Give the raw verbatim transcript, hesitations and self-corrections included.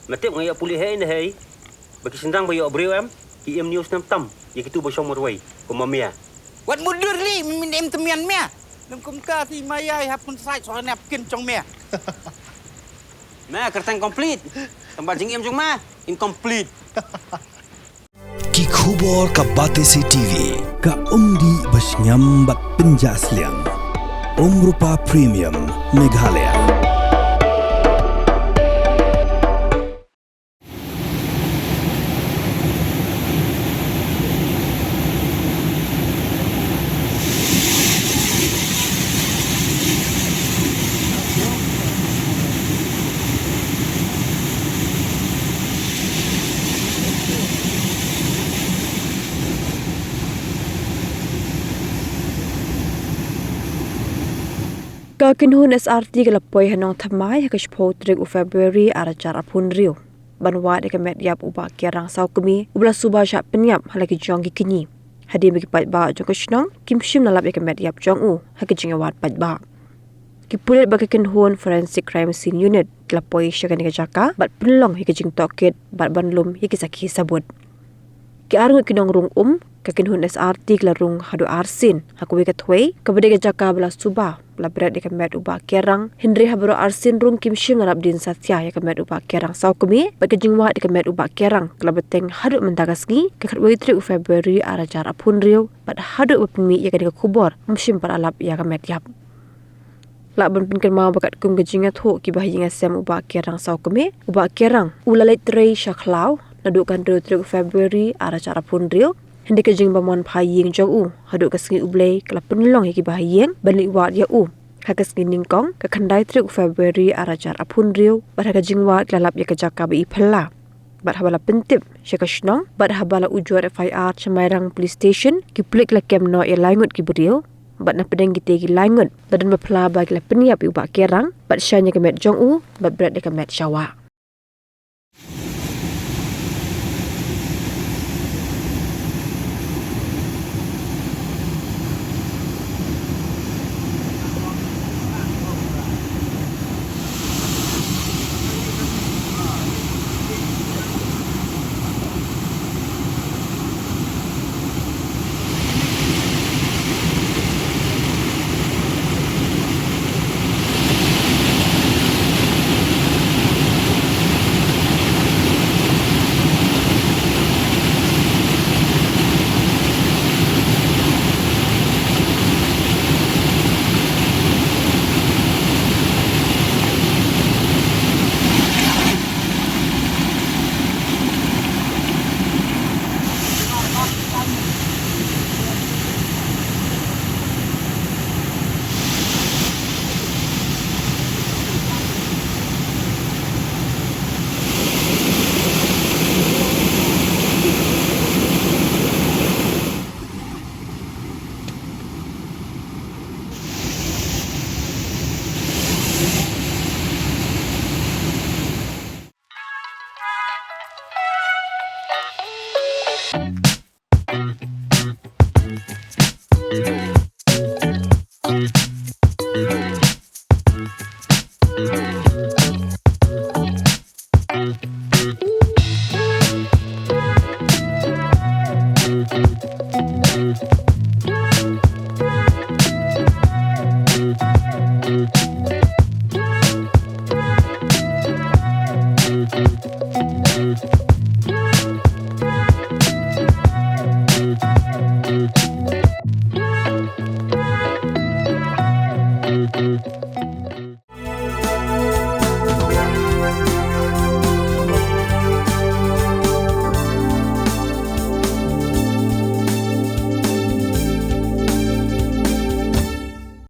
Me tip nga ïoh pule hei ne hei. Ba ki shynrang ba ïoh briew em, ki im news tam tam ïa kitu ba shong marwei kum ma mia. Wat mutdur lei, me im tmian mia. Lem kumta te ma ïai hap kun sait soh ne ap kin jong mia. Me kyrteng complete. Tang ba jingim jong me incomplete. Ki khubor ka Batesi T V. Ka umdih ba shngiam bad pynjah sliang. Umrupa Premium Meghalaya. Ka kynhun S R T ka la poi ha Nongthymmai ha ka shiphew tarik u February ar hajar arphew hynriew ban wad ïa ka met ïap u Bah Kiarang Sawkmie, uba la suba shah pynïap ha la ki jong ki kñi. Hadien ba ki paidbah jong ka shnong kim shym la lap ïa ka met ïap jong u ha ka jingïawad paidbah. Ki pulit bad ka kynhun Forensic Crime Scene Unit ki la poi sha kane ka jaka bad pynlong ïa ka jingtohkit bad ban lum ïa ki sakhi sabut. Ki arngut ki nongrung um, ka kynhun S R T ki la rung haduh arsien ha kawei ka thwei kaba dei ka jaka ba la suba ba la bret ïa ka met u Bah Kiarang, hynrei ha baroh arsien rung kim shym la lap dien satia ïa ka met u Bah Kiarang Sawkmie, bad ka jingwad ïa ka met u Bah Kiarang ka la bteng haduh mynta ka sngi, ka khatwei tarik u February ar hajar arphew hynriew, bad haduh ba pynmih ïa kane ka khubor ym shym pat la lap ïa ka met ïap. Lah ban pynkynmaw ba katkum ka jingïathuh ki bahaïing hasem u Bah Kiarang Sawkmie, u Bah Kiarang u la leit trei sha khlaw naduh ka hynriew tarik u February ar hajar arphew hynriew, hynrei ka jingbymman pha ïing jong u haduh ka sngi U Blei ka la pynlong ïa ki bahaïing ban leit wad ïa u ha ka sngi nyngkong, ka khyndai tarik u February ar hajar arphew hynriew, bad ha ka jingwad ki la lap ïa ka jaka ba i phylla. Bad haba la pyntip sha ka shnong bad haba la ujor F I R sha Mairang Police Station, ki pulit ki la kem noh ïa lai ngut ki briew, bad na pdeng kitei ki lai ngut la don ba phylla ba ki la pynïap ïa u Bah Kiarang bad shah ïa ka met jong u bad bret ïa ka met sha wah.